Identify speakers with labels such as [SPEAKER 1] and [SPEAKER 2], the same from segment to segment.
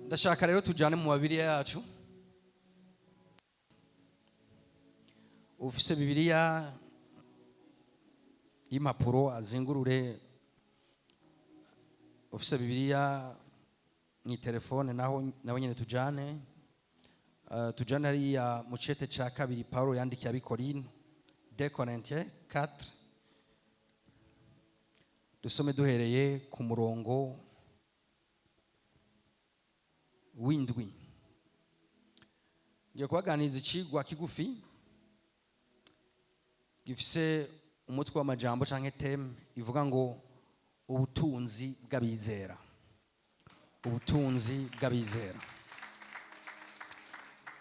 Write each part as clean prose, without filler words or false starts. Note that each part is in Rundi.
[SPEAKER 1] Ndashaka rero tujyane mu mabiriya yacu. Ufise Bibiliya y'impapuro azingurure, ufise Bibiliya mu telefone naho nawe nyine tujyane. Tujyane hariya mu cete cya kabiri Paulo yandikiye Abikorino, 2 Corinthiens 4, dusome duhereye ku murongo w'indwi. Ngiye kubaganiriza ikigwa kigufi gifise umutwe w'amajambo canke thème ivuga ngo ubutunzi bw'abizera, ubutunzi bw'abizera.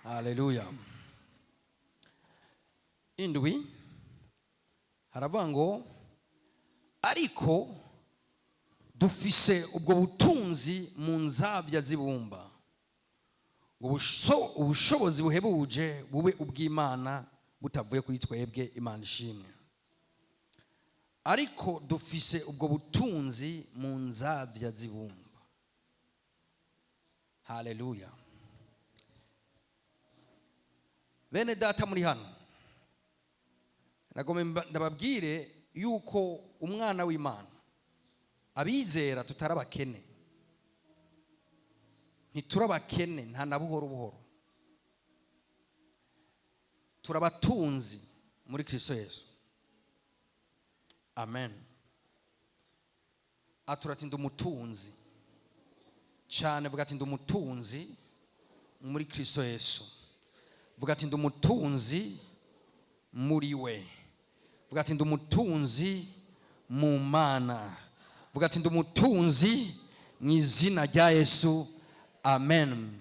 [SPEAKER 1] Haleluya. Indwi haravuga ngo: "Ariko dufise ubwo butunzi mu nzabya z'ibumba, ngo ubushobozi buhebuje bube ubw'Imana, butavuye kuri twebwe." Imana ishimwe. Ariko dufise ubwo butunzi mu nzabya z'ibumba. Haleluya. Bene data muri hano, nagomba ndababwire yuko umwana w'Imana, abizera, tutari abakene, ntiturabakene nta na buhoro buhoro. Turabatunzi muri Kristo Yesu. Amen. Atura ati: "Ndi umutunzi cyane." Vuga ati: "Ndi umutunzi muri Kristo Yesu." Vuga ati: "Ndi umutunzi muri we." Vuga ati: "Ndi umutunzi mu Mana." Vuga ati: "Ndi umutunzi mu izina rya Yesu." Amen.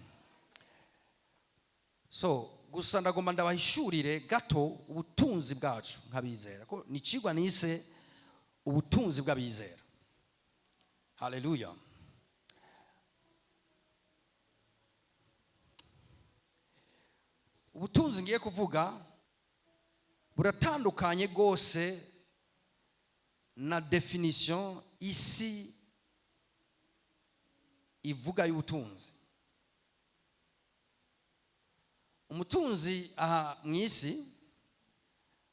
[SPEAKER 1] So gusa ndagomba ndabahishurire gato ubutunzi bwacu nk'abizera, ko ni ikigwa nise ubutunzi bw'abizera. Haleluya. Ubutunzi ngiye kuvuga buratandukanye rwose na définition isi ivuga y'ubutunzi. Umutunzi aha mu isi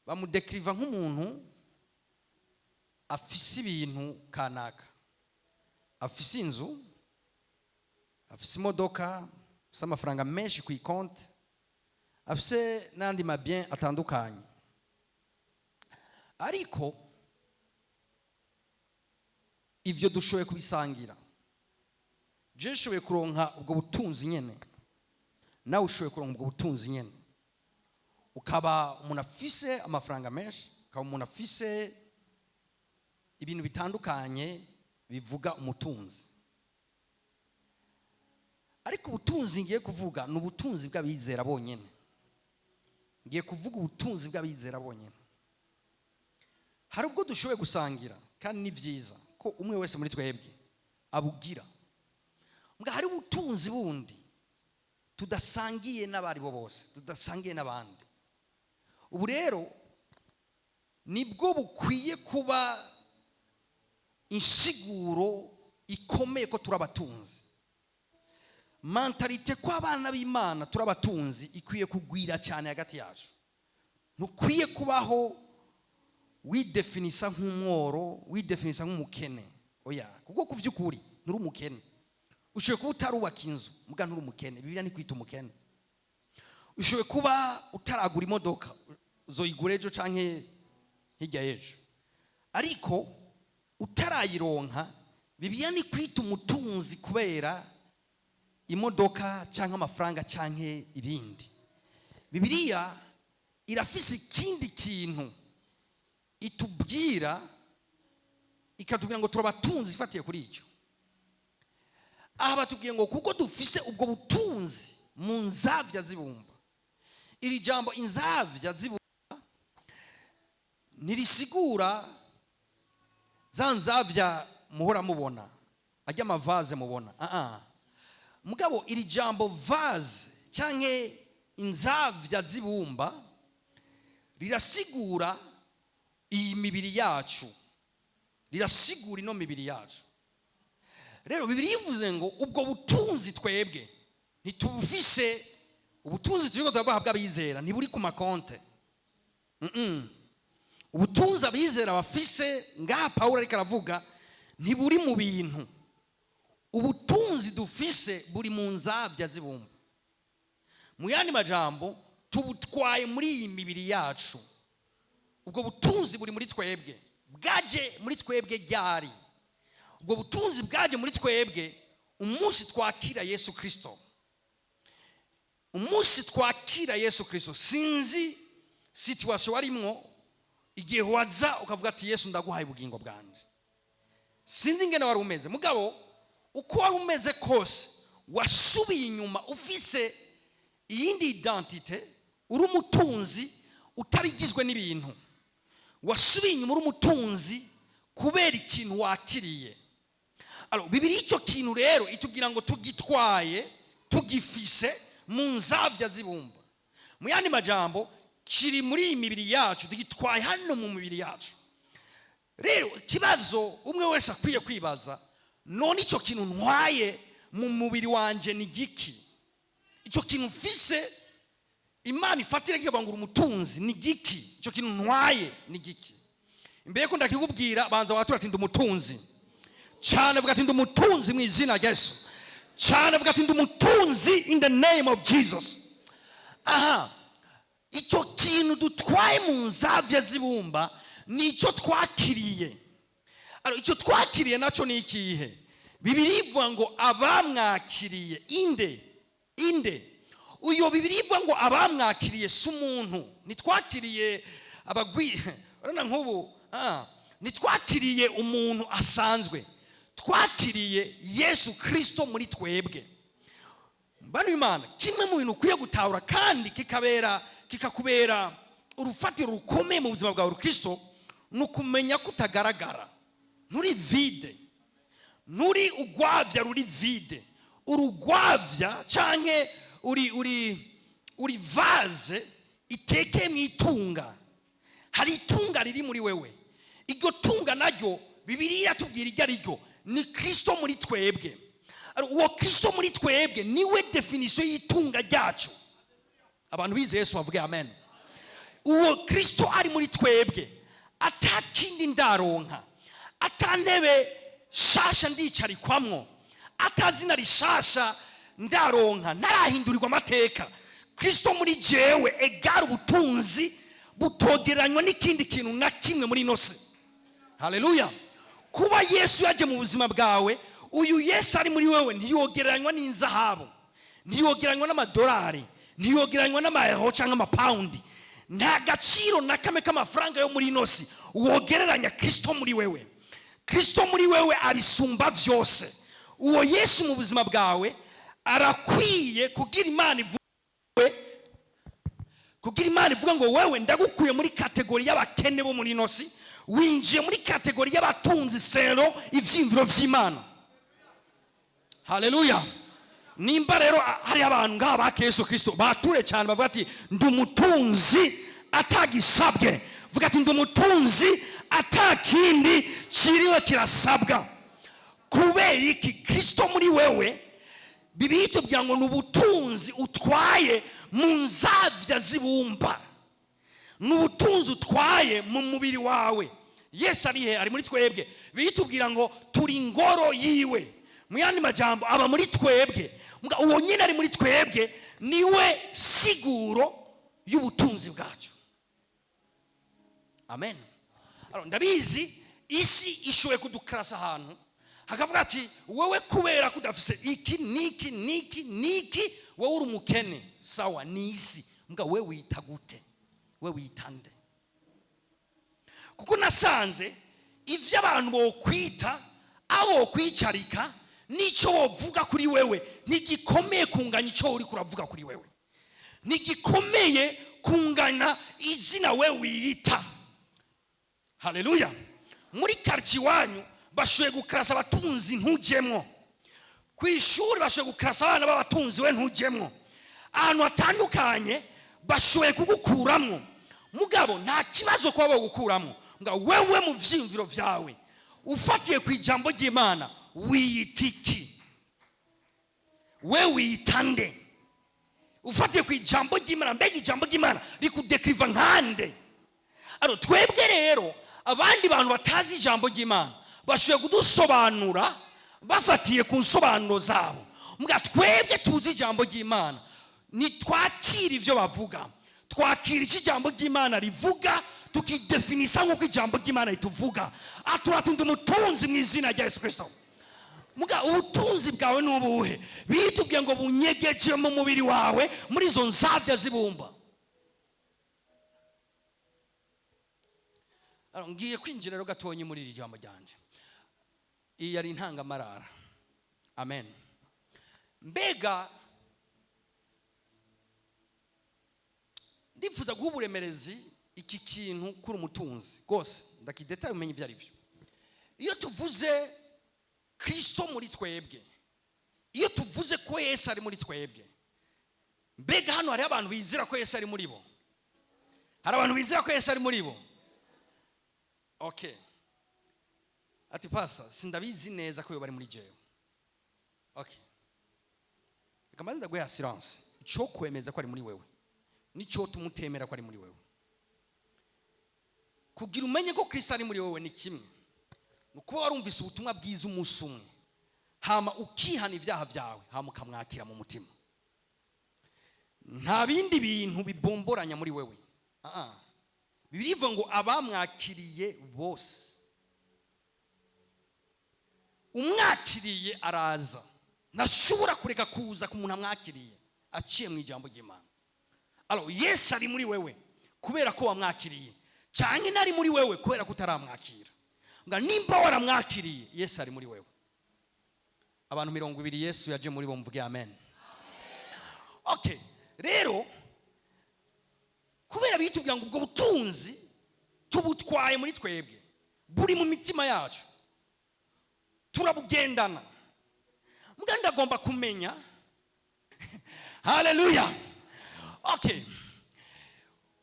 [SPEAKER 1] bamudekiriva nk'umuntu afise ibintu kanaka, afise inzu, afise imodoka, afise amafaranga menshi ku ikonti, afise n'andi ma biens atandukanye. Ariko ivyo dushoboye kubisangira. Je nshoboye kuronka ubwo butunzi nyene, nawe ushoboye kuronka ubwo butunzi nyene, ukaba umuntu afise amafaranga menshi, ukaba umuntu afise ibintu bitandukanye bivuga umutunzi. Ariko ubutunzi ngiye kuvuga ni ubutunzi bw'abizera bonyene. Ngiye kuvuga ubutunzi bw'abizera bonyene. Hari ubwo dushoboye gusangira, kandi ni byiza ko umwe wese muri twebwe abugira. Mbwa hari ubutunzi bundi tudasangiye n'abari bo bose, tudasangiye n'abandi. Ubu rero nibwo bukwiye kuba insiguro ikomeye ko turi abatunzi. Mentalité ko abana b'Imana turi abatunzi ikwiye kugwira cyane hagati yacu. Ntukwiye kubaho widefinisa nk'umworo, widefinisa nk'umukene. Oya, kuko ku by'ukuri nturi umukene. Ushoboye kuba utarubaka inzu, muga nturi umukene. Bibiliya ni kwita umukene. Ushoboye kuba utaragura imodoka, uzoyigura ejo canke hirya y'ejo, ariko utarayironka, Bibiliya ni kwita umutunzi kubera imodoka cyangwa amafaranga cyangwa ibindi. Bibiliya irafise ikindi kintu itubwira, ikatubwira ngo turabatunzi ifatiye kuri icyo. Aha batubwiye ngo kuko dufise ubwo butunzi mu nzabya zibumba. Iri jambo inzabya zibumba ntirisigura za nzabya muhora mubona, ajya ama vase mubona. Ah, mugabo iri jambo vase cyangwa inzabya zibumba rirasigura iyi mibiri yacu, rirasigura ino mibiri yacu. Rero Bibiliya ivuze ngo ubwo butunzi twebwe ntitubufise. Ubutunzi turiko turavuga bw'abizera ntiburi ku makonte. Ubutunzi abizera bafise ngaha Pawulo ariko aravuga ntiburi mu bintu. Ubutunzi dufise buri mu nzabya z'ibumba. Mu yandi majambo, tubutwaye muri iyi mibiri yacu. Ubwo butunzi buri muri twebwe. Bwaje muri twebwe ryari? Ubwo butunzi bwaje muri twebwe umunsi twakira Yesu Kirisito. Umunsi twakira Yesu Kirisito, sinzi situation warimwo igihe waza ukavuga ati: "Yesu, ndaguhaye ubugingo bwanjye." Sinzi ingene wari umeze, mugabo uko wari umeze kose, wasubiye inyuma ufise iyindi identité, uri umutunzi utabigizwe n'ibintu. Wasubiye inyuma uri umutunzi kubera ikintu wakiriye. Alors, Bibiliya icyo kintu rero itubwira ngo tugitwaye, tugifise mu nzabya z'ibumba. Mu yandi majambo, kiri muri iyi mibiri yacu, tugitwaye hano mu mibiri yacu. Rero ikibazo umwe wese akwiye kwibaza: none icyo kintu ntwaye mu mubiri wanjye ni giki? Icyo kintu mfise Imana ifatira kikavuga ngo uri umutunzi ni giki? Icyo kintu ntwaye ni giki? Imbere ko ndakikubwira, banza watura ati: "Ndi umutunzi." Cyane, vuga ati: "Ndi umutunzi mu izina rya Yesu." Cyane, vuga ati: "Ndi umutunzi in the name of Jesus." Aha, icyo kintu dutwaye mu nzabya z'ibumba ni icyo twakiriye. Alors, icyo twakiriye nacyo ni ikihe? Bibiliya ivuga ngo abamwakiriye. Inde? Inde uyo Bibiliya ivuga ngo abamwakiriye? Si umuntu. Ntitwakiriye abagwi, urabona nk'ubu, ntitwakiriye umuntu asanzwe, twakiriye Yesu Kirisito muri twebwe. Bano Imana, kimwe mu bintu ukwiye gutahura kandi kikakubera urufatiro rukomeye mu buzima bwawe Kristo, ni ukumenya ko utagaragara. Nturi vide, nturi ugwavya ruri vide. Urugwavya canke uri vase itekeye mu itunga. Hari itunga riri muri wewe. Iryo tunga naryo Bibiliya iratubwira iryo ari ryo: ni Kristo muri twebwe. Uwo Kristo muri twebwe niwe définition y'itunga ryacu. Abantu bize Yesu bavuge amen. Uwo Kristo ari muri twebwe, atakindi ndaronka, atantebe shasha ndicarikwamwo, atazina rishasha ndaronka, ntarahindurirwa amateka, Kristo muri jewe egara ubutunzi butogereranywa n'ikindi kintu na kimwe muri ino si. Haleluya! Kuba Yesu yaje mu buzima bwawe, uyu Yesu ari muri wewe ntiyogereranywa n'inzahabu, ntiyogereranywa n'amadolari, ntiyogereranywa n'amayero cyangwa amapawundi. Nta gaciro na kamwe k'amafaranga yo muri ino si wogereranya Kristo muri wewe. Kristo muri wewe abisumba byose. Uwo Yesu mu buzima bwawe arakwiye kugira Imana ivuga ngo: "Wewe ndagukuye muri catégorie y'abakene bo muri ino si, winjiye muri catégorie y'abatunzi selon ivyiyumviro vy'Imana." Haleluya! Nimba rero hari abantu ngaha ba Yesu Kristo, bature cyane, bavuga ati: "Ndi umutunzi atagisabwe." Vuga ati: "Ndi umutunzi atakindi kiriwe kirasabwa." Kubera iki? Kristo muri wewe, Bibiliya itubwira ngo ni ubutunzi utwaye mu nzabya z'ibumba, ni ubutunzi utwaye mu mubiri wawe. Yesu ari he? Ari muri twebwe. Biritubwira ngo turi ingoro yiwe. Mu yandi majambo, aba muri twebwe. Uwo nyine ari muri twebwe niwe siguro y'ubutunzi bwacu. Amen. Alors, ndabizi isi ishoboye kudukarasa ahantu hakavuga ati: "Wowe kubera ko udafise iki niki niki niki, wowe uri umukene." Sawa, ni isi. Mbwa we wita gute? We wita nde? Kuko nasanze ivyo abantu bokwita, abo kwicarika n'icyo bovuga kuri wewe ntigikomeye kunganya icyo uri kuravuga kuri wewe, ntigikomeye kungana izina we wiyita. Haleluya! Muri quartier iwanyu bashoboye gukarasa abatunzi, ntujyemwo. Ku ishuri bashoboye gukarasa abana b'abatunzi, we ntujyemwo. Ahantu hatandukanye bashoboye kugukuramwo. Mugabo nta kibazo kuba bagukuramo ngo wewe mu vyiyumviro vyawe ufatiye ku ijambo ry'Imana. Wiyita iki? We wiyita nde? Ufatiye ku ijambo ry'Imana, mbega ijambo ry'Imana rikudekiriva nkande? Alors, twebwe rero, abandi bantu batazi ijambo ry'Imana bashoboye kudusobanura bafatiye ku nsobanuro zabo. Mbwa twebwe tuzi ijambo ry'Imana, ntitwakira ibyo bavuga, twakira icyo ijambo ry'Imana rivuga, tukidefinisa nk'uko ijambo ry'Imana rituvuga. Aturatunda umutunzi mu izina rya Yesu Kirisito. Muga ubutunzi bwawe ni ubuhe? Bitubwiye ngo bunyegeje mu mubiri wawe muri izo nzabya zibumba. Alors, ngiye kwinjira rero gatonyi muri iri jambo ryanje. Iyi yari intangamarara. Amen. Mbega ndifuza guha uburemerezi iki kintu kuri umutunzi rwose, ndakidetaye umenye ibyo ari byo. Iyo tuvuze Kristo muri twebwe, iyo tuvuze ko Yesu ari muri twebwe, mbega hano hariho abantu bizera ko Yesu ari muri bo? Hari abantu bizera ko Yesu ari muri bo? Okay. Ati pastor, sindabizi neza ko bari muri jewe. Okay. Reka mbanze ndaguhe assurance. Ico kwemeza ko ari muri wewe, nico tumutemera ko ari muri wewe. Kugira umenye ko Kristo ari muri wewe ni kimwe, ni ukuba warumvise ubutumwa bwiza umunsi umwe, hama ukihana ibyaha byawe, hama ukamwakira mu mutima. Nta bindi bintu bibomboranya muri wewe. Bibiliya ivuga ngo abamwakiriye bose. Umwakiriye araza, ntashobora kureka kuza ku muntu amwakiriye aciye mu ijambo ry'Imana. Alors, Yesu ari muri wewe kubera ko wamwakiriye, cyane nari muri wewe kubera ko utaramwakira. Nga nimba waramwakiriye, Yesu ari muri wewe. Abantu 20 Yesu yaje muri bo, mvuge amen. Okay, rero kubera bitubwira ngo ubwo butunzi tubutwaye muri twebwe, buri mu mitima yacu, turabugendana. Mbwa ndagomba kumenya. Haleluya. Okay,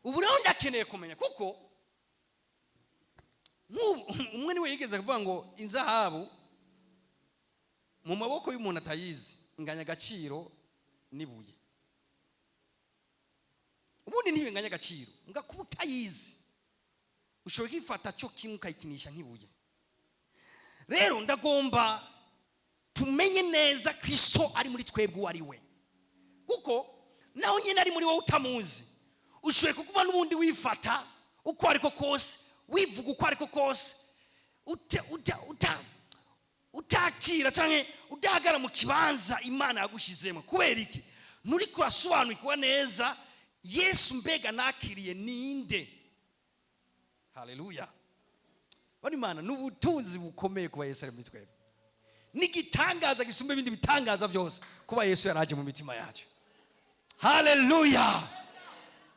[SPEAKER 1] ubu rero ndakeneye kumenya, kuko umwe niwe yigeze kuvuga ngo inzahabu mu maboko y'umuntu atayizi inganya agaciro n'ibuye. Ubundi ntiyo inganya agaciro, mbwa kuba utayizi ushobora kwifata cyo kimwe ukayikinisha nk'ibuye. Rero ndagomba tumenye neza Kristo ari muri twebwe uwo ari we, kuko naho nyine ari muri wowe utamuzi, ushoboye kukuba n'ubundi wifata uko ariko kose, wivuga uko ariko kose, utakira canke udahagara mu kibanza Imana yagushizemo. Kubera iki? Nturi kurasobanukirwa neza Yesu mbega nakiriye ninde. Haleluya. Bano Imana n'ubutunzi bukomeye kuba Yesu ari muri twebwe. N'igitangaza gisumba ibindi bitangaza byose kuba Yesu yaraje mu mitima yacu. Haleluya.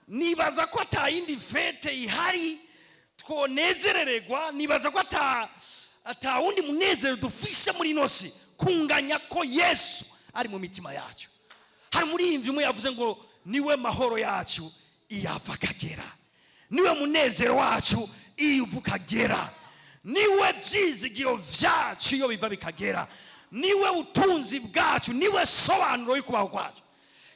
[SPEAKER 1] Nibaza ko atayindi fete ihari twonezerererwa, nibaza ko atawundi munezero dufishe muri ino si kunganya ko Yesu ari mu mitima yacu. Hari umuririmbyi umwe yavuze ngo niwe mahoro yacu iyava akagera, niwe munezero wacu iyo ukagera, niwe byizigiro byacu iyo biva bikagera, niwe butunzi bwacu, niwe sobanuro y'ukubaho kwacu.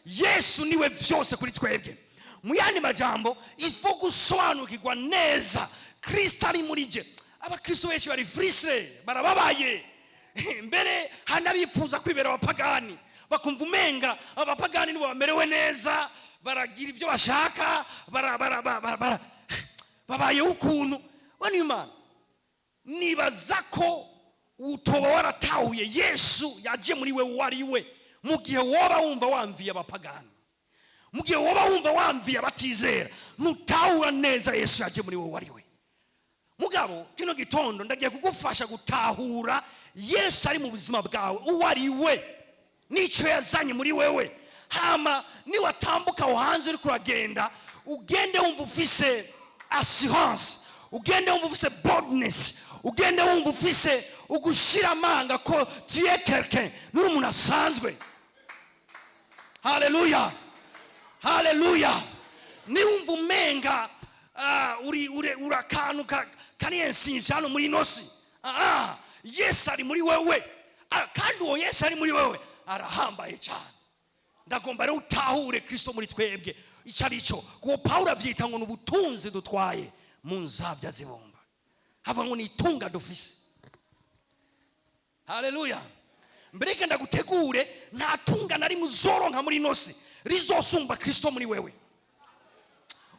[SPEAKER 1] Yesu niwe byose kuri twebwe. Mu yandi majambo, ifo gusobanukirwa neza Kristo ari muri je. Abakristo benshi bari frustré, barababaye. Mbere hanabifuza kwibera abapagani, bakumva umenga abapagani nibo bamerewe neza, baragira ibyo bashaka, babayeho ukuntu. Bano Imana, nibaza ko utoba waratahuye Yesu yaje muri we uwo ari we, mu gihe woba wumva wamviye abapagani, mu gihe woba wumva wamviye abatizera, nutahura neza Yesu yaje muri we uwo ari we. Mugabo kino gitondo ndagiye kugufasha gutahura Yesu ari mu buzima bwawe uwo ari we, n'icyo yazanye muri wewe. Hama niwatambuka aho hanze uri kuragenda, ugende wumva ufise assurance, ugende wumva ufise boldness, ugende wumva ufise ugushira amanga ko tu es quelqu'un, nuri umuntu asanzwe. Haleluya, haleluya. Niwumva umenga uri urakantu kari insignifiant hano muri ino si, Yesu ari muri wewe. Kandi uwo Yesu ari muri wewe arahambaye cyane. Ndagomba rero utahure Kristo muri twebwe icyo ari cyo, kuko Pawulo avyita ngo ni ubutunzi dutwaye mu nzabya zibumba, havuga ngo ni itunga dufise. Haleluya! Mbere ndagutegure, nta tunga na rimwe uzoronka muri ino si rizosumba Kristo muri wewe.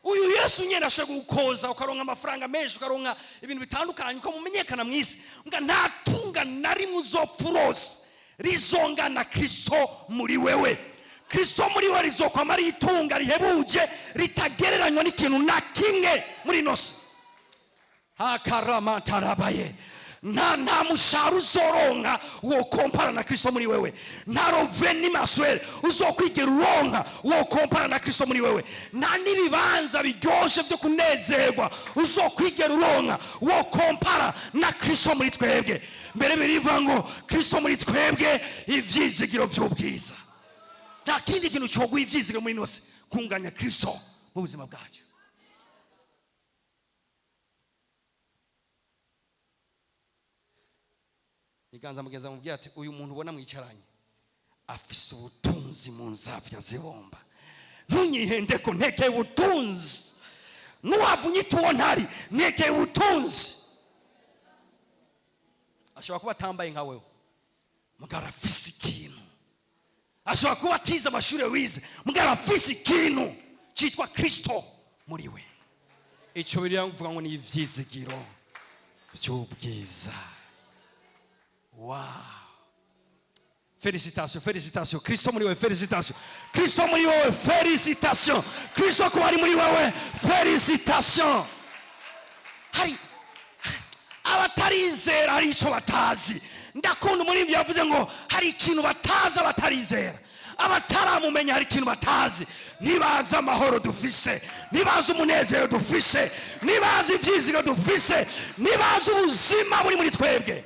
[SPEAKER 1] Uyu Yesu nyine ashobora kugukoza ukaronka amafaranga menshi, ukaronka ibintu bitandukanye, ukamumenyekana mu isi, mbwa nta tunga na rimwe uzopfa urose rizongana Kristo muri wewe. Kristo muri we rizokwama ari itunga rihebuje ritagereranywa n'ikintu na kimwe muri ino si. Hakaramatarabaye, nta mushahara uzoronka wo kompara na Kristo muri wewe, nta revenu mensuel uzokwigera uronka wo kompara na Kristo muri wewe, nta n'ibibanza biryoshe byo kunezerwa uzokwigera uronka wo kompara na Kristo muri twebwe. Mbere birivuga ngo Kristo muri twebwe ivyizigiro vy'ubwiza. Nta kindi kintu cyoguha ivyizigiro muri ino si kunganya Kristo mu buzima bwacu. Iganza mugenza mubwira ati uyu muntu ubona mwicaranye afise ubutunzi mu nzavya zibomba, ntunyihende ko ntekeye ubutunzi, nuwava unyita uwo ntari, ntekeye ubutunzi. Ashobora kuba atambaye nka wewe, mugabo arafise ikintu. Ashobora kuba atize amashuri wize, mugabo arafise ikintu cyitwa Kristo muri we. Icyo biriya mvuga ngo ni ivyizigiro vy'ubwiza. Wow. Félicitations, félicitations. Kristo muri wewe, félicitations. Kristo muri wewe, félicitations. Kristo kuba ari muri wewe, félicitations. Hari abatarizera, hari icyo batazi. Ndakunda muri ibyo yavuze ngo hari ikintu batazi abatarizera, abataramumenya hari ikintu batazi. Ntibazi amahoro dufise, ntibazi umunezero dufise, ntibazi ibyizigiro dufise, ntibazi ubuzima buri muri twebwe.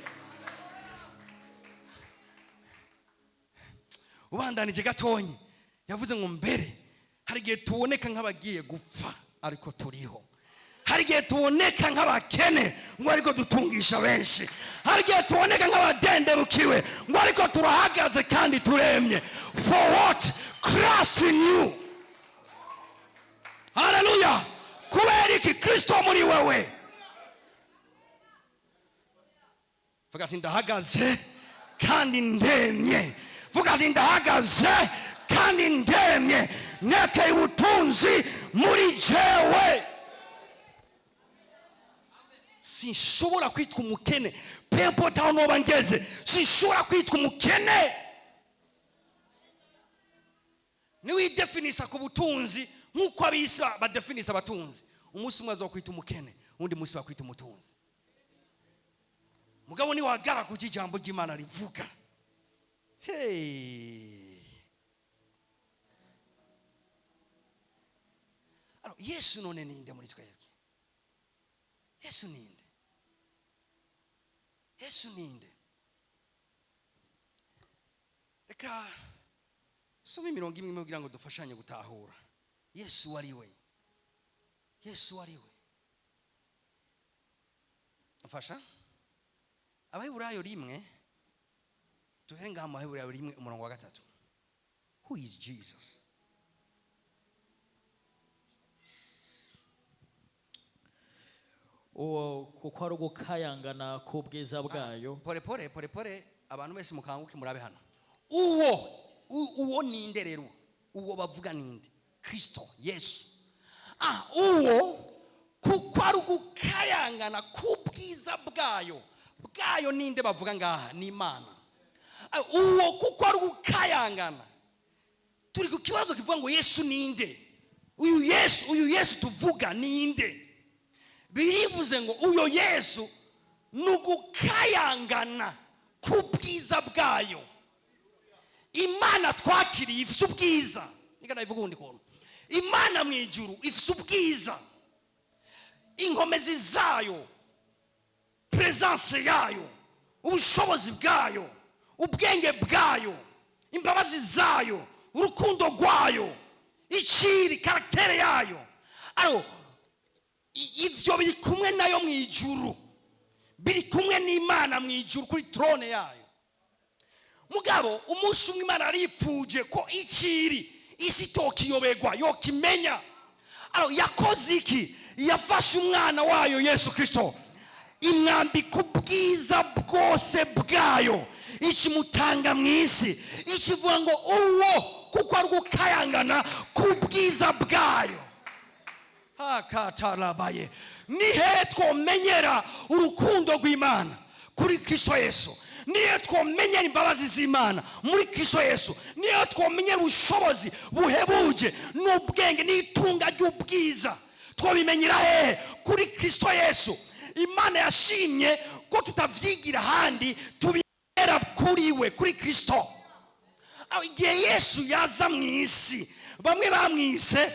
[SPEAKER 1] Ubandanije gatonyi yavuze ngo mbere hari igihe tuboneka nk'abagiye gupfa ariko turiho, hari igihe tuboneka nk'abakene ngo ariko dutungisha benshi, hari igihe tuboneka nk'abadendebukiwe ngo ariko turahagaze kandi turemye. For what? Christ in you. Haleluya! Kubera iki? Kristo muri wewe. Vuga ati ndahagaze kandi ndemye. Vuga ati ndahagaze kandi ndemye, nekeye ubutunzi muri jewe. Sinshobora kwitwa umukene, peu importe aho noba ngeze, sinshobora kwitwa umukene. Niwidefinisa ku butunzi nk'uko abisi badefinisa abatunzi, umunsi umwe azokwita umukene, undi munsi bakwita umutunzi. Mugabo niwagara ku ijambo ry'Imana rivuga. Hey. Alors, Yesu none ninde muri twebwe? Yesu ninde? Yesu ninde? Reka soma imirongo imwe kugira ngo dufashanye gutahura Yesu wari we. Yesu wari we. Mfasha Abaheburayo 1, duhere ngaha mu Baheburayo 1 umurongo wa 3. Who is Jesus?
[SPEAKER 2] Uwo kuko ari ugukayangana k'ubwiza bwayo.
[SPEAKER 1] Pore pore pore pore, abantu bese mukanguke murabe hano. Uwo ninde rero? Uwo bavuga ninde? Kristo Yesu. Uwo kuko ari ugukayangana k'ubwiza bwayo. Bwayo ninde bavuga ngaha? Ni Imana. Uwo kuko ari ugukayangana. Turi ku kibazo kivuga ngo Yesu ninde? Uyu Yesu tuvuga ninde? Birivuze ngo uyo Yesu nugukayangana k'ubwiza bwayo. Imana twakiriye ifise ubwiza. Nigana ivuga ubundi kuntu. Imana mu ijuru ifise ubwiza, inkomezi zayo, presence yayo, ubushobozi bwayo, ubwenge bwayo, imbabazi zayo, urukundo rwayo, iciri caractère yayo. Aro ivyo biri kumwe nayo mu ijuru, biri kumwe n'Imana mu ijuru kuri trône yayo. Mugabo umunsi umwe Imana yaripfuje ko ikiri isi itokiyobegwa, yokimenya. Alors, yakoze iki? Yafashe umwana wayo Yesu Kristo, imwambika ubwiza bwose bwayo, ikimutanga mu isi, ikivuga ngo uwo kuko ari gukayangana k'ubwiza bwayo. Hakatarabaye nihe twomenyera urukundo rw'Imana? Kuri Kristo Yesu. Niyo twomenyera imbabazi z'Imana? Muri Kristo Yesu. Niyo twomenyera ubushobozi buhebuje n'ubwenge n'itunga ry'ubwiza, twobimenyera hehe? Kuri Kristo Yesu. Imana yashimye ko tutavyigira ahandi, tubimera kuri we, kuri Kristo. Aho igihe Yesu yaza mu isi, bamwe bamwise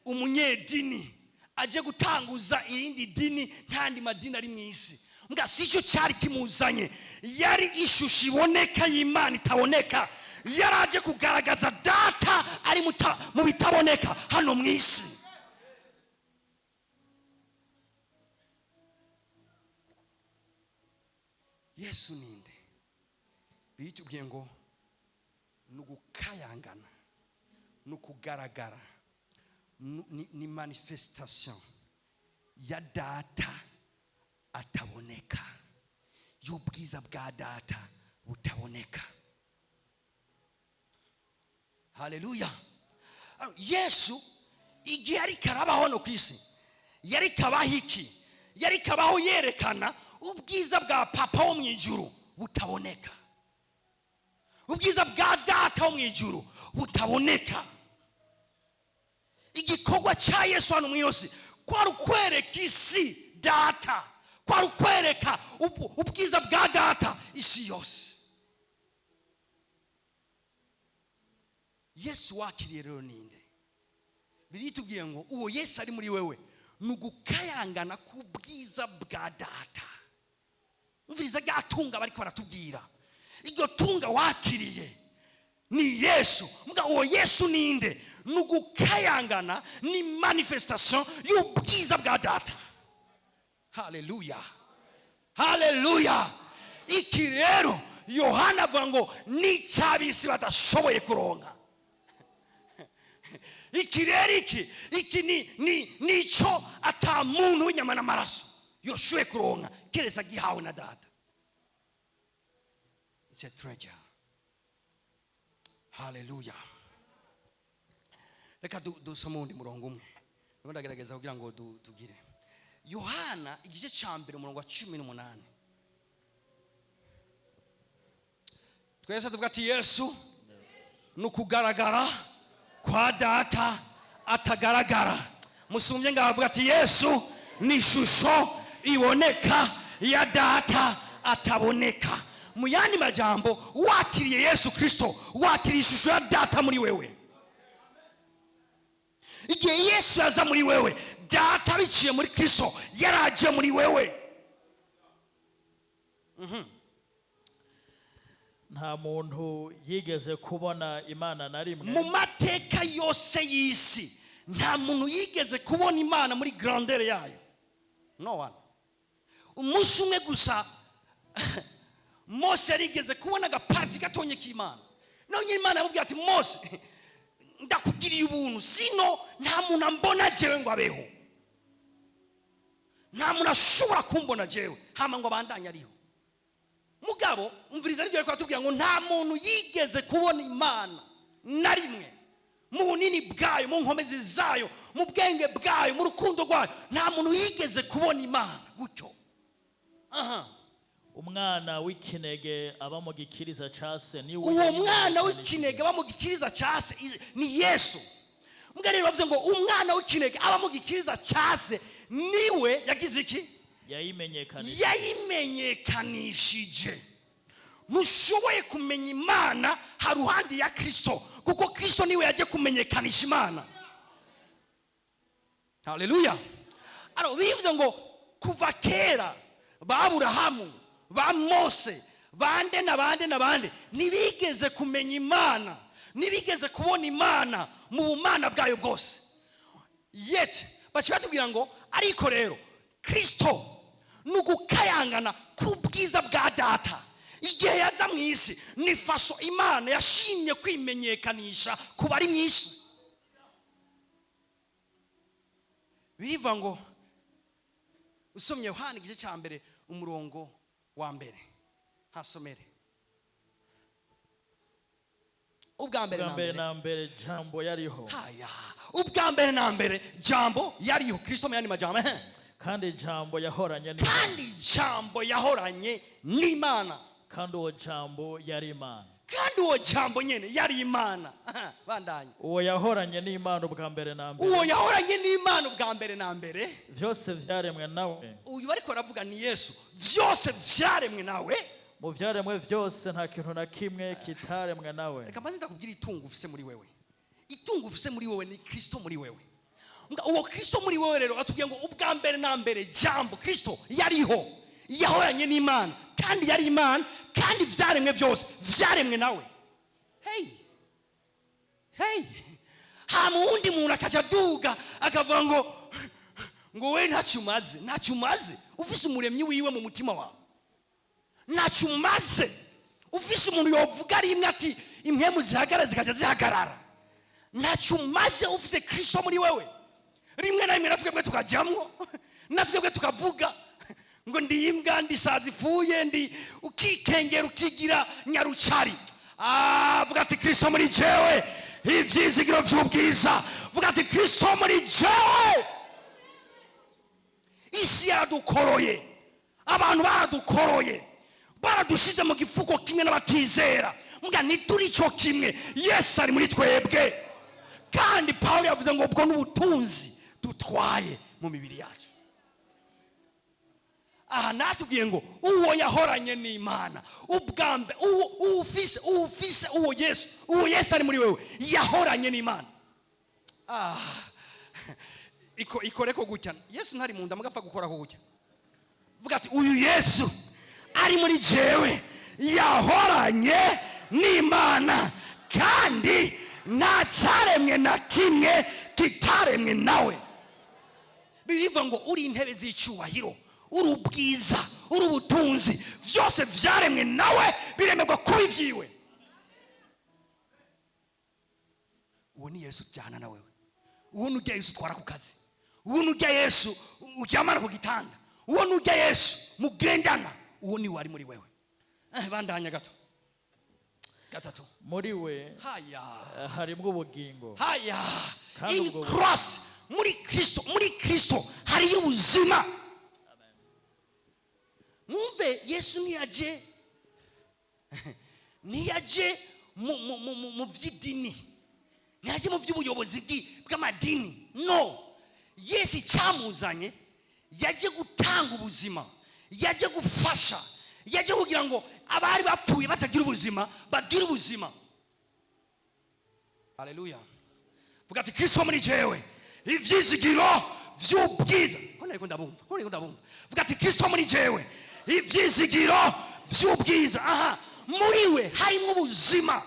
[SPEAKER 1] umunyedini aje gutanguza irindi dini nk'andi madini ari mu isi. Mbwa si cyo cyari kimuzanye, yari ishusho iboneka y'Imana itaboneka. Yari aje kugaragaza Data ari mu bitaboneka hano mu isi. Yesu ninde? Bitubwiye ngo ni ugukayangana, ni ukugaragara, ni manifestation ya Data ataboneka, y'ubwiza bwa Data butaboneka. Haleluya! Yesu igihe ariko arabaho hano ku isi, yari kabaho iki? Yari kabaho yerekana ubwiza bwa Papa wo mu ijuru butaboneka, ubwiza bwa Data wo mu ijuru butaboneka. Igikorwa cya Yesu hano mu isi kwari ukwereka isi Data, kwari ukwereka ubwiza bwa Data isi yose. Yesu wakiriye rero ninde? Biritubwiye ngo uwo Yesu ari muri wewe ni ugukayangana k'ubwiza bwa Data. Umviriza rya tunga bariko baratubwira, iryo tunga wakiriye ni Yesu. Mbwa uwo Yesu ninde? Ni ugukayangana, ni manifestation y'ubwiza bwa Data. Haleluya, haleluya! Iki rero Yohana avuga ngo n'icyabisi badashoboye kuronka. Iki rero iki ni nico ata muntu w'inyama n'amaraso yoshoboye kuronka keretse agihawe na Data. It's a treasure. Haleluya! Reka dusome uwundi murongo umwe. Ndimo ndagerageza kugira ngo tugire Yohana igice cya mbere, umurongo wa 18. Twese tuvuga ati: Yesu ni ukugaragara kwa Data atagaragara. Musumbye ngaho, avuga ati: Yesu ni ishusho iboneka ya Data ataboneka. Mu yandi majambo, wakiriye Yesu Kristo, wakiriye ishusho ya Data muri wewe. Igihe Yesu yaza muri wewe, Data biciye muri Kristo yaraje muri wewe.
[SPEAKER 2] Nta muntu yigeze kubona Imana na rimwe.
[SPEAKER 1] Mu mateka yose y'isi, nta muntu yigeze kubona Imana muri grandeur yayo, no one. Umunsi umwe gusa Mose yarigeze kubona agapartie gatonye k'Imana. Naho nyine Imana yamubwira ati: "Mose, ndakugiriye ubuntu, sino nta muntu ambona jewe ngo abeho. Nta muntu ashobora kumbona jewe hama ngo abandanye ariho." Mugabo umviriza, aribyo ariko aratubwira ngo nta muntu yigeze kubona Imana na rimwe mu bunini bwayo, mu nkomezi zayo, mu bwenge bwayo, mu rukundo rwayo. Nta muntu yigeze kubona Imana gutyo. Aha.
[SPEAKER 2] Umwana w'ikinege aba mu gikiriza ca se niwe
[SPEAKER 1] Uwo mwana w'ikinege aba mu gikiriza cya se ni Yesu. Mbwa rero bavuze ngo umwana w'ikinege aba mu gikiriza cya se niwe yagize iki?
[SPEAKER 2] Yayimenyekanishije.
[SPEAKER 1] Yayimenyekanishije. Ntushoboye kumenya Imana haruhande ya Kristo, kuko Kristo niwe yaje kumenyekanisha Imana. Haleluya! Alors, bivuze ngo kuva kera ba Aburahamu, ba Mose, bande na bande na bande ntibigeze kumenya Imana, ntibigeze kubona Imana mu bumana bwayo bwose. Yet baca batubwira ngo ariko rero Kristo ni ugukayangana k'ubwiza bwa Data. Igihe yaza mu isi, ni façon Imana yashimye kwimenyekanisha ku bari mu isi. Birivuga ngo, usomye Yohana igice cya 1 umurongo wa 1, hasomere. Ubwa mbere
[SPEAKER 2] Ubwa
[SPEAKER 1] na
[SPEAKER 2] mbere
[SPEAKER 1] mbere
[SPEAKER 2] na mbere Jambo yariho.
[SPEAKER 1] Haya, ubwa mbere na mbere Jambo yariho, Kristo mu yandi majambo, ehe.
[SPEAKER 2] Kandi Jambo yahoranye n'Imana.
[SPEAKER 1] Kandi Jambo yahoranye n'Imana.
[SPEAKER 2] Kandi uwo Jambo yari Imana.
[SPEAKER 1] Kandi uwo Jambo nyene yari Imana. Aha, bandanye.
[SPEAKER 2] Uwo yahoranye n'Imana ubwa mbere na mbere.
[SPEAKER 1] Uwo yahoranye n'Imana ubwa mbere na mbere.
[SPEAKER 2] Byose vyaremwe nawe.
[SPEAKER 1] Uyu ariko aravuga ni Yesu. Vyose vyaremwe nawe.
[SPEAKER 2] Mu vyaremwe vyose nta kintu na kimwe kitaremwe nawe.
[SPEAKER 1] Reka mbanze ndakubwira itungo ufise muri wewe. Itungo ufise muri wewe ni Kristo muri wewe. Uwo Kristo muri wewe rero atubwiye ngo ubwa mbere na mbere Jambo Kristo yariho, yahoranye n'Imana, kandi yari Imana, kandi vyaremwe vyose vyaremwe nawe. Hey, hey, hama uwundi muntu akaja aduga akavuga ngo we ntacyo umaze. Ntacyo umaze ufise umuremyi wiwe mu mutima wawe. Ntacyo umaze ufise umuntu yovuga rimwe ati impwemu zihagarara, zikajya zihagarara. Ntacyo umaze ufise Kristo muri wewe. Rimwe na rimwe natwebwe tukajyamwo, natwebwe tukavuga ngo ndi imbwa, ndi isazi ipfuye, ndi ukikengera, ukigira nyarucari. Vuga ati Kristo muri jewe, ivyizigiro vy'ubwiza. Vuga ati Kristo muri jewe. Isi yaradukoroye, abantu baradukoroye, baradushize mu gifuko kimwe n'abatizera. Mbwa ntituri cyo kimwe, Yesu ari muri twebwe. Kandi Pawulo yavuze ngo ubwo n'ubutunzi dutwaye mu mibiri yacu. Aha natubwiye ngo uwo yahoranye n'Imana ubwa mbere, uwo ufise uwo Yesu, uwo Yesu ari muri wewe, yahoranye n'Imana. Ikore ko gutya, Yesu ntari mu nda, mugapfa gukora ko gutya. Vuga ati uyu Yesu ari muri jewe yahoranye n'Imana, kandi nta cyaremwe na kimwe kitaremwe nawe. Bibiliya ngo uri intebe z'icyubahiro, uri ubwiza, uri ubutunzi, byose vyaremwe nawe, biremerwa kuba ivyiwe. Uwo ni Yesu ujyana na wewe. Uwo ni ujya Yesu utwara ku kazi. Uwo ni ujya Yesu uryamana ku gitanda. Uwo ni ujya Yesu mugendana. Uwo ni wari muri wewe. Bandanya gato. Gatatu.
[SPEAKER 2] Muri we
[SPEAKER 1] Haya.
[SPEAKER 2] harimwo ubugingo.
[SPEAKER 1] Haya.
[SPEAKER 2] Kandi
[SPEAKER 1] In
[SPEAKER 2] ubwo
[SPEAKER 1] Christ, muri Kristo, muri Kristo hariyo ubuzima. Mwumve, Yesu ntiyaje mu vy'idini, ntiyaje mu vy'ubuyobozi bw'amadini. No, Yesu icyamuzanye, yaje gutanga ubuzima, yaje gufasha, yaje kugira ngo abari bapfuye batagira ubuzima bagire ubuzima. Haleluya. Vuga ati Kristo muri jewe, ivyizigiro vy'ubwiza. Ko nariko ndabumva, ko nariko ndabumva. Vuga ati Kristo muri jewe, ivyizigiro vy'ubwiza. Aha, muri we harimo ubuzima,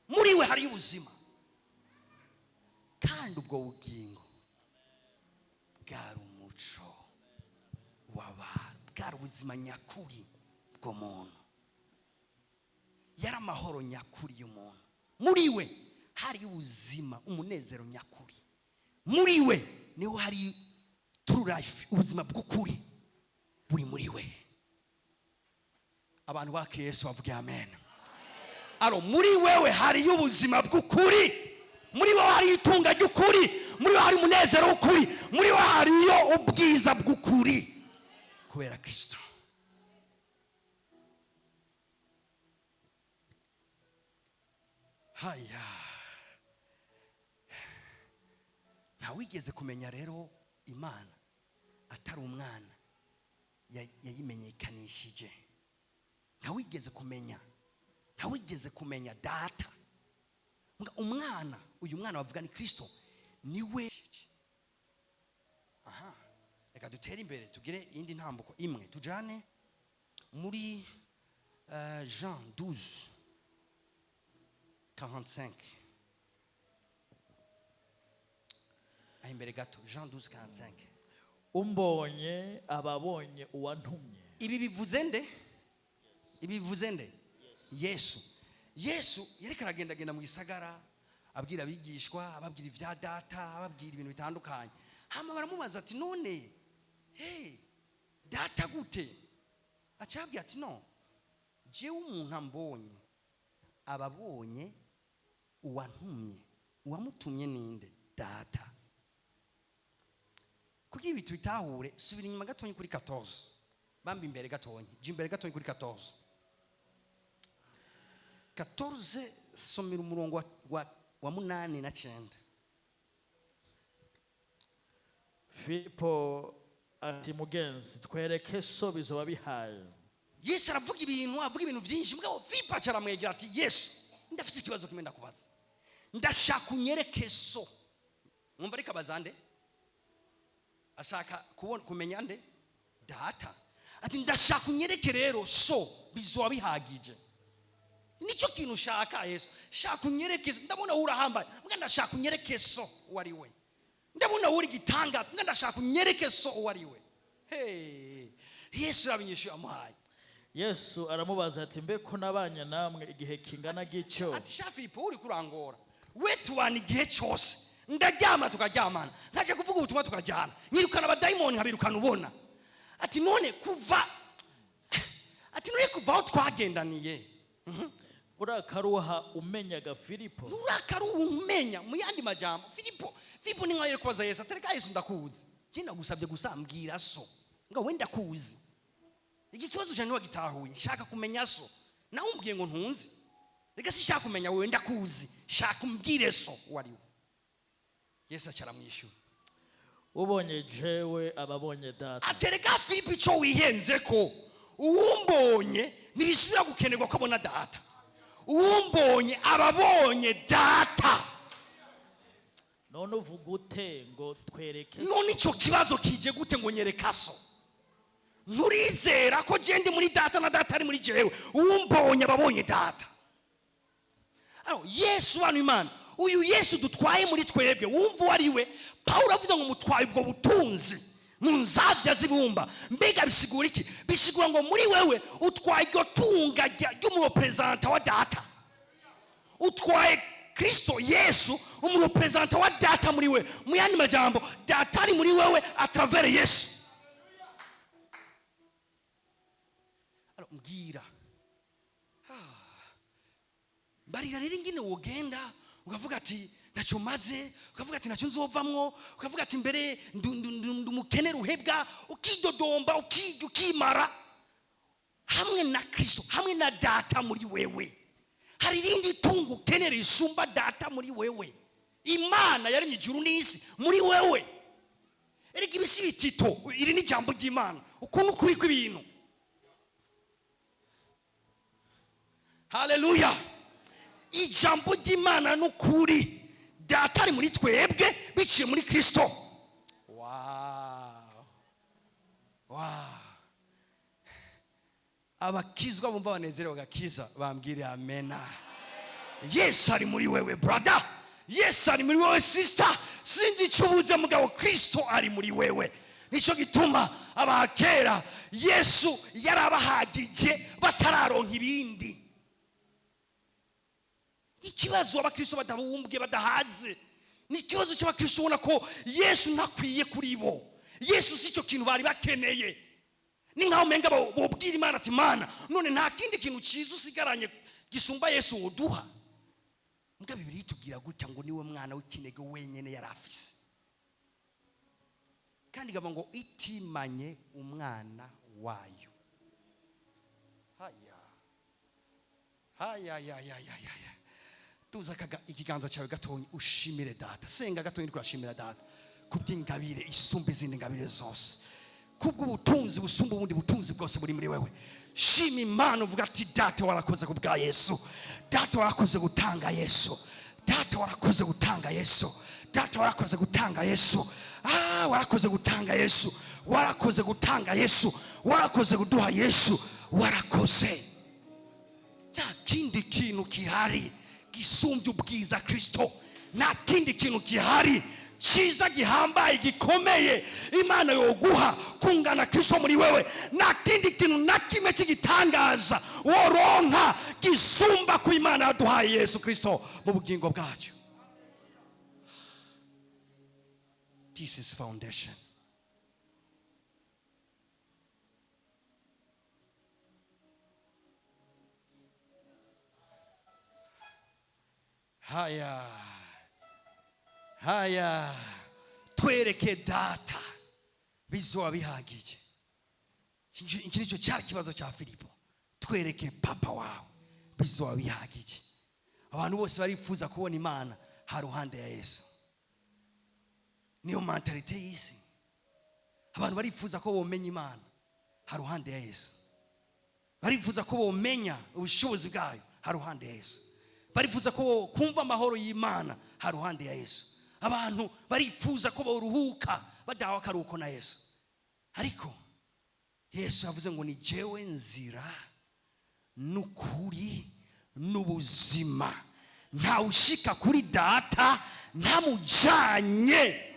[SPEAKER 1] muri we hari ubuzima, kandi ubwo bugingo bwari umuco w'abantu, bwari ubuzima nyakuri bw'umuntu, yari amahoro nyakuri y'umuntu. Muri we hari ubuzima, umunezero nyakuri. Muri we niho hari true life, ubuzima bw'ukuri buri muri we. Abantu ba Yesu bavuge amen. Aro, muri wewe hari ubuzima bw'ukuri, muri wewe hari itunga ry'ukuri, muri wewe hari umunezero w'ukuri, muri wewe hariyo ubwiza bw'ukuri kubera Kristo. Haya, ntawigeze kumenya rero Imana atari umwana yayimenyekanishije. Ntawigeze kumenya, ntawigeze kumenya data. Mbwa umwana, uyu mwana bavuga ni Kristo, niwe. Aha, reka dutere imbere tugire indi ntambuko imwe, tujane muri Jean 12:45. Aho imbere gato, Jean 12:45.
[SPEAKER 2] Umbonye ababonye uwantumye.
[SPEAKER 1] Ibi bivuze nde? Ibivuze nde? Yesu. Yesu yariko aragendagenda mu gisagara, abwira abigishwa, ababwira ibya Data, ababwira ibintu bitandukanye. Hama baramubaza ati: "None hey, Data gute?" Acabwira ati: "No jewe, umuntu ambonye ababonye uwantumye. Uwamutumye ninde? Data." Kugira ibi tubitahure, subira inyuma gatonya kuri 14, bamba imbere gatonya, jya imbere gatonya kuri 14. 14, somera umurongo wa munani na cyenda.
[SPEAKER 2] Filipo ati: "Mugenzi, twereke So, bizoba bihaye."
[SPEAKER 1] Yesu aravuga ibintu, avuga ibintu byinshi, mugabo Filipo aca aramwegera ati: "Yesu, ndafite ikibazo kimwe ndakubaza, ndashaka unyereke So." Mwumva ariko abaza nde? Ashaka kubona, kumenya nde? Data. Ati: "Ndashaka unyereke rero So, bizoba bihagije. Nicyo kintu ushaka, Yesu. Shaka unyereke So. Ndabona wowe urahambaye, mbwa ndashaka unyereke So uwo ari we. Ndabona wowe uri igitangaza, mbwa ndashaka unyereke So uwo ari we." Hey. Yesu yabinyishuye amuhaye.
[SPEAKER 2] Yesu aramubaza ati: "Mbe ko nabanye namwe igihe kingana gityo?"
[SPEAKER 1] Ati: "Sha Filipo, uri kurangora. We tubana igihe cyose, ndaryama tukaryamana, nkajya kuvuga ubutumwa tukajyana, nyirukana abadayimoni nkabirukana ubona." Ati none kuva, ati none kuva aho twagendaniye,
[SPEAKER 2] Urakaruha umenyaga, Filipo?
[SPEAKER 1] Nturakari umenya. Mu yandi majambo, Filipo ni nkaho yari kubaza Yesu atereka: "Yesu, ndakuzi, njye ndagusabye gusa mbwira So ngo we ndakuzi. Iki kibazo cyane ntiwagitahuye. Nshaka kumenya So, nawe umbwiye ngo ntunzi. Reka si shaka kumenya wowe, ndakuzi. Shaka umbwire So uwo ari we." Yesu aca aramwishyura.
[SPEAKER 2] Ubonye jewe aba abonye Data.
[SPEAKER 1] Atereka: "Filipo, icyo wihenze ko uwumbonye ntibisubira gukenerwa ko abona Data. Uwumbonye aba abonye Data."
[SPEAKER 2] None uvuga ute ngo: "Twereke So"?
[SPEAKER 1] None icyo kibazo kije gute ngo: "Nyereka So"? Nturizera ko je ndi muri Data na Data ari muri jewe? Uwumbonye aba abonye Data. Alors, Yesu, bano Imana, uyu Yesu dutwaye muri twebwe, wumva uwo ari we. Pawulo avuze ngo mutwaye ubwo butunzi mu nzabya z'ibumba. Mbega bisigura iki? Bisigura ngo muri wewe utwaye iryo tunga ry'umureprésentant wa Data. Utwaye Kristo Yesu, umureprésentant wa Data muri we. Mu yandi majambo, Data ari muri wewe à travers Yesu. Alors, mbwira, mbarira rero ingene wogenda ukavuga ati: "Ntacyo maze," ukavuga ati: "Ntacyo nzovamwo," ukavuga ati: "Mbere ndu umukene ruhebwa," ukidodomba, ukirya, ukimara. Hamwe na Kristo, hamwe na Data muri wewe, hari irindi tungo ukenera risumba Data muri wewe, Imana yaremye ijuru n'isi muri wewe? Erega ibi si bitito, iri ni ijambo ry'Imana, ukuntu ukuri kw'ibintu. Haleluya! Ijambo ry'Imana ni ukuri. Data ari muri twebwe biciye muri Kristo. Wow. Wow. Abakizwa bumva banezerewe agakiza bambwire amena. Yesu ari muri wewe, brother. Yesu ari muri wewe, sister. Sinzi icyo ubuze, mugabo Kristo ari muri wewe. Nicyo gituma abakera Yesu yarabahagije batararonka ibindi. Ikibazo abakristo badabumbwe, badahaze, ni ikibazo cy'abakristo ubona ko Yesu ntakwiye kuri bo. Yesu si cyo kintu bari bakeneye. Ni nkaho umenga bobwira Imana ati: "Mana, none nta kindi kintu cyiza usigaranye gisumba Yesu woduha?" Mbwa Bibiliya itubwira gutya ngo niwe mwana w'ikinege wenyine yari afise, kandi ikavuga ngo itimanye umwana wayo. Haya, haya ya ya ya ya ya. Tuza ikiganza cyawe gatonya, ushimire Data. Senga gatonya, uriko urashimira Data kubw'ingabire isumba izindi ngabire zose, kubw'ubutunzi busumba ubundi butunzi bwose buri muri wewe. Shima Imana, uvuga ati: "Data, warakoze ku bwa Yesu. Data, warakoze gutanga Yesu. Data, warakoze gutanga Yesu. Data, warakoze gutanga Yesu. Ah, warakoze gutanga Yesu, warakoze gutanga Yesu, warakoze kuduha Yesu, warakoze." Nta kindi kintu gihari gisumbya ubwiza Kristo. Nta kindi kintu gihari. Cyiza gihambaye gikomeye Imana yoguha kungana Kristo muri wewe, nta kindi kintu na kimwe cy'igitangaza woronka gisumba ku Imana yaduhaye Yesu Kristo mu bugingo bwacu. This is foundation. Haya haya, twereke Data bizoba bihagije. Iki nicyo cyari ikibazo cya Filipo. Twereke papa wawe bizoba bihagije. Abantu bose barifuza kubona Imana haruhande ya Yesu. Niyo mentalité y'isi. Abantu barifuza ko bomenya Imana haruhande ya Yesu. Barifuza ko bomenya ubushobozi bwayo haruhande ya Yesu. Barifuza ko kumva amahoro y'Imana haruhande ya Yesu. Abantu barifuza ko boruhuka badahawe akaruhuko na Yesu. Ariko Yesu yavuze ngo ni jewe nzira n'ukuri n'ubuzima, ntawushika kuri Data ntamujanye.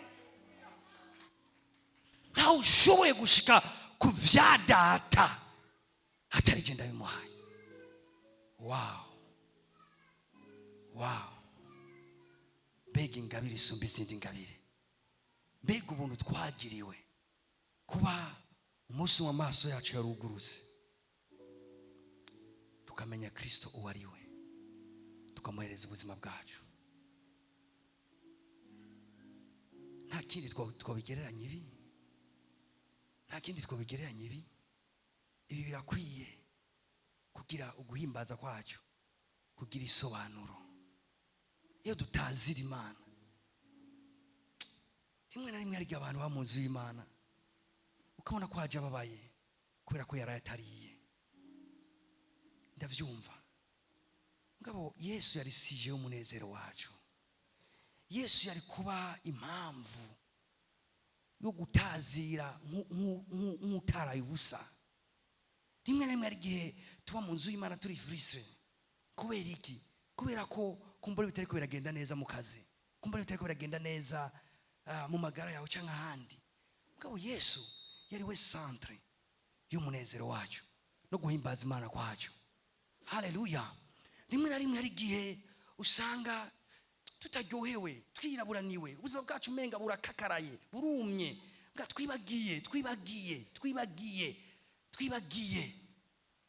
[SPEAKER 1] Ntawushoboye gushika ku vya Data atari je ndabimuhaye. Wow, wow, mbega ingabire isumba izindi ngabire, mbega ubuntu twagiriwe kuba umunsi w'amaso yacu yarugurutse tukamenya Kristo uwo ari we, tukamuhereza ubuzima bwacu. Nta kindi twobigereranya ibi, nta kindi twobigereranya ibi. Ibi birakwiye kugira uguhimbaza kwacu, kugira isobanuro. Iyo dutazira Imana, rimwe na rimwe hari igihe abantu baba mu nzu y'Imana ukabona ko haje ababaye kubera ko yaraye atariye. Ndavyumva. Mugabo Yesu yari sije y'umunezero wacu. Yesu yari kuba impamvu yo gutazira nk'utaraye ubusa. Rimwe na rimwe hari igihe tuba mu nzu y'Imana turi frustré. Kubera iki? Kubera ko kumbura bitariko biragenda neza mu kazi, kumbura bitariko biragenda neza mu magara yawe cyangwa ahandi. Mugabo Yesu yari we centre y'umunezero wacu no guhimbaza Imana kwacu. Haleluya. Rimwe na rimwe hari igihe usanga tutaryohewe, twiraburaniwe, ubuzima bwacu umenga burakakaraye, burumye, bwa twibagiye, twibagiye, twibagiye, twibagiye,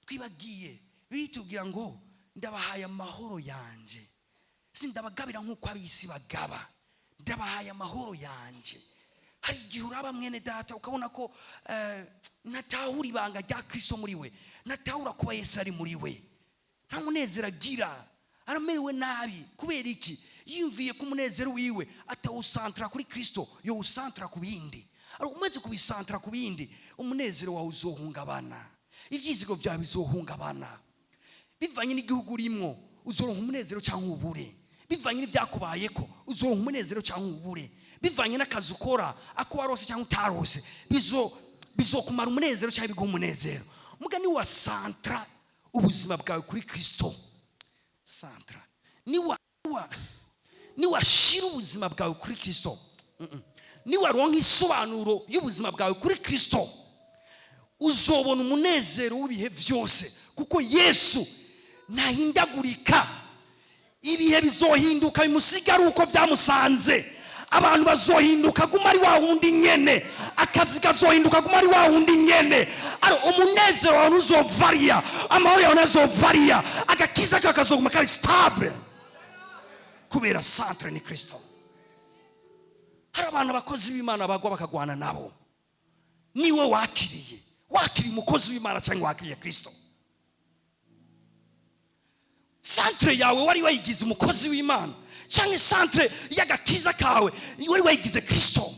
[SPEAKER 1] twibagiye. Biritubwira ngo ndabahaye amahoro yanje, sindabagabira nk'uko ab'isi bagaba, ndabahaye amahoro yanje. Hari igihe uraba mwene data ukabona ko natahura ibanga rya Kristo muri we, natahura kuba Yesu ari muri we, nta munezero agira, aramerewe nabi. Kubera iki? Yiyumviye ko umunezero wiwe atawusantra kuri Kristo, yowusantra ku bindi. Ariko umaze kubisantra ku bindi, umunezero wawe uzohungabana, ibyizigo byawe bizohungabana. Bivanye n'igihugu urimwo uzoronka umunezero cyangwa ubure. Bivanye n'ibyakubayeko uzoronka umunezero cyangwa ubure. Bivanye n'akazi ukora, ako warose cyangwa utarose, bizokumara umunezero cyangwa biguha umunezero. Mugani wa santra ubuzima bwawe kuri Kristo. Santra niwashira ubuzima bwawe kuri Kristo, niwaronka isobanuro y'ubuzima bwawe kuri Kristo, uzobona umunezero w'ibihe byose, kuko Yesu ntahindagurika. Ibihe bizohinduka bimusiga ari uko byamusanze. Abantu bazohinduka guma ari wa wundi nyene, akazi kazohinduka guma ari wa wundi nyene. Ari umunezero wawe ntuzovaria, amahoro yawe ntazovaria, agakiza kawe kazoguma kari stable, kubera centre ni Kristo. Hari abantu abakozi b'Imana bagwa bakagwana nabo. Niwe wakiriye, wakiriye umukozi w'Imana cyangwa wakiriye Kristo? Centre yawe wari wayigize umukozi w'Imana, cyangwa centre y'agakiza kawe wari wayigize Kristo?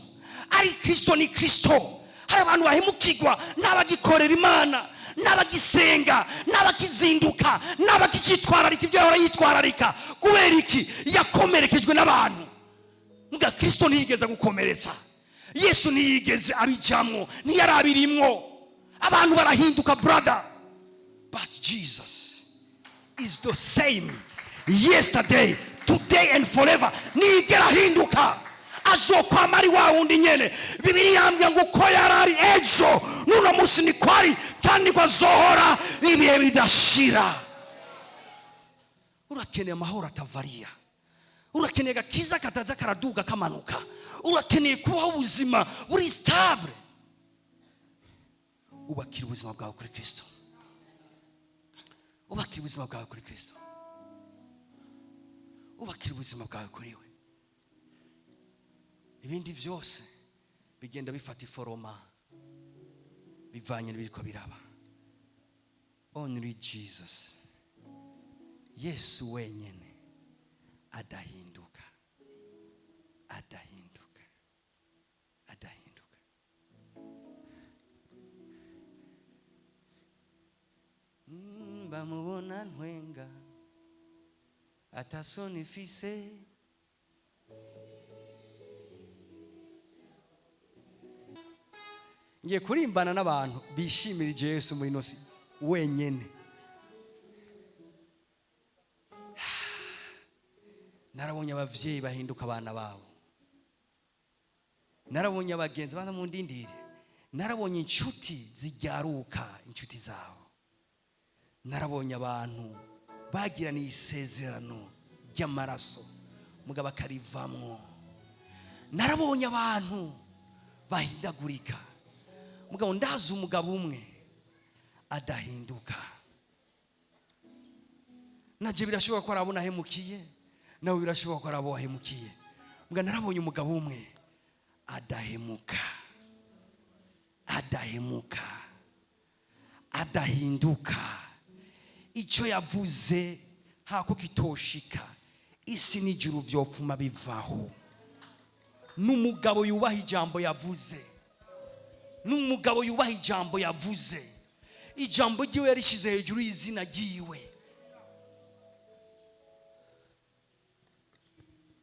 [SPEAKER 1] Ari Kristo ni Kristo. Hari abantu bahemukirwa n'abagikorera Imana, n'abagisenga, n'abakizinduka, n'abakicitwararika ibyo yahora yitwararika. Kubera iki? Yakomerekejwe n'abantu. Mbwa Kristo ntiyigeze gukomeretsa, Yesu ntiyigeze abijamwo, ntiyarabirimwo. Abantu barahinduka brother, but Jesus is the same yesterday, today and forever. Niyigera ahinduka. Azokwama ari wa wundi nyene. Bibiliya yambwira ngo uko yari ari ejo, n'uno munsi niko ari, kandi ko azohora ibihe bidashira. Urakeneye amahoro atavariya, urakeneye agakiza kataza karaduga kamanuka, urakeneye kubaho ubuzima buri stable. Ubakira ubuzima bwawe kuri Kristo, ubakira ubuzima bwawe kuri Kristo, ubakira ubuzima bwawe kuri we. Ibindi byose bigenda bifata iforoma bivanye n'ibiriko biraba. Only Jesus, Yesu wenyine adahinduka, adahinduka, adahinduka. Bamubona ntwenga atasoni ifise. Ngiye kurimbana n'abantu bishimirije Yesu muri ino si wenyene. Narabonye abavyeyi bahinduka abana babo, narabonye abagenzi baza mu ndindire, narabonye inshuti zijyaruka inshuti zabo, narabonye abantu bagiraniye isezerano ry'amaraso mugabo akarivamwo, narabonye abantu bahindagurika. Mugabo ndazi umugabo umwe adahinduka. Naje birashoboka ko arabona ahemukiye, nawe birashoboka ko arabo wahemukiye. Mbwa narabonye umugabo umwe adahemuka, adahemuka, adahinduka. Icyo yavuze hako kitoshika, isi n'ijuru vyopfuma bivaho. N'umugabo yubaha ijambo yavuze, n'umugabo yubaha ijambo yavuze. Ijambo ryiwe yarishize hejuru y'izina ryiwe.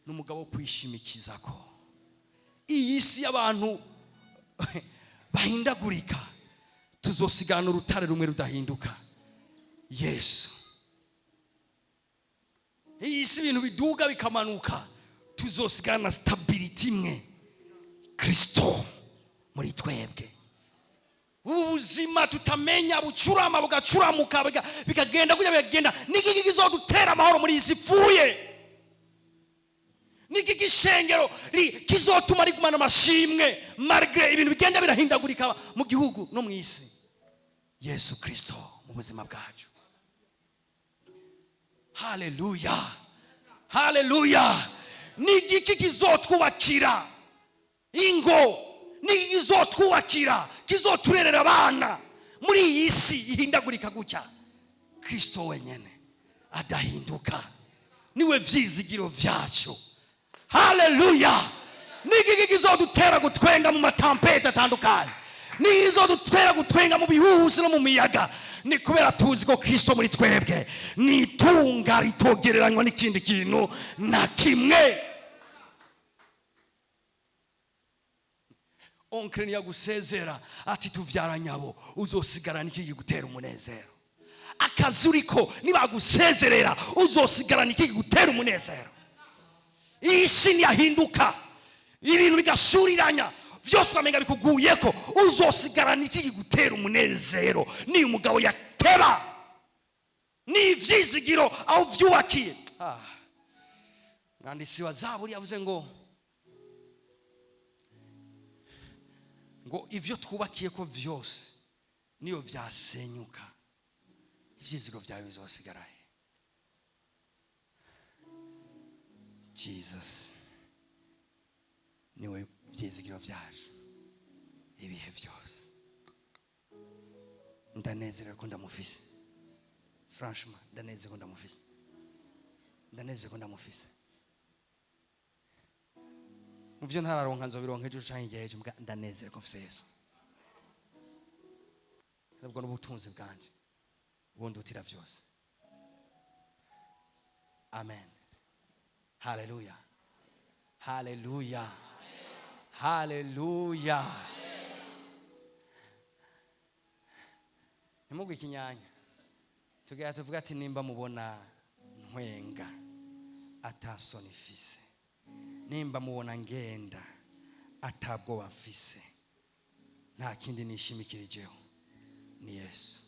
[SPEAKER 1] N'umugabo wo kwishimikizako. Iyi si y'abantu bahindagurika, tuzosigana urutare rumwe rudahinduka, Yesu. Iyi si ibintu biduga bikamanuka, tuzosigana stability imwe, Kristo muri twebwe. Ubuzima tutamenya bucurama bugacuramuka bikagenda kujya bikagenda. Niki kizodutera amahoro muri iyi si ipfuye? Niki gishengero kizotuma rigumana amashimwe malgré ibintu bigenda birahindagurika mu gihugu no mu isi? Yesu Kristo mu buzima bwacu. Haleluya, haleluya. Nigiki kizotwubakira ingo? Niki kizotwubakira, kizoturerera abana muri iyi si ihindagurika gutya? Kristo wenyene adahinduka niwe vyizigiro vyacu. Haleluya. Niki kizodutera gutwenga mu matampete atandukanye? Niki kizodutera gutwenga mu bihuhusi no mu miyaga? Ni kubera tuzi ko Kristo muri twebwe ni itunga ritogereranywa n'ikindi kintu na kimwe. Onkre ntiyagusezera ati tuvyara nyabo, uzosigarana iki kigutera umunezero? Akazi uriko nibagusezerera, uzosigarana iki kigutera umunezero? Iyi si ntiyahinduka, ibintu bigasuriranya vyose ukamenga bikuguyeko, uzosigarana iki kigutera umunezero? Ni umugabo yateba, ni ivyizigiro aho vyubakiye. Mwanditsi wa Zaburi yavuze ngo ivyo twubakiye ko vyose niyo vyasenyuka, ivyizigiro vyawe bizosigara he? Jesus niwe vyizigiro vyacu ibihe vyose. Ndanezerewe ko ndamufise, franchement ndanezerewe ko ndamufise, ndanezerewe ko ndamufise. Mu byo ntararonka nzobironka ejo canke igihe ejo, mbwa ndanezerewe ko mfise Yesu. Nubwo n'ubutunzi bwanje bundutira vyose. Amen. Haleluya, haleluya, haleluya. Ntimugwe ikinyanya, tugira tuvuga ati nimba mubona ntwenga atasoni ifise, Nimba mubona ngenda atabwoba mfise, nta kindi nishimikirijeho, ni Yesu.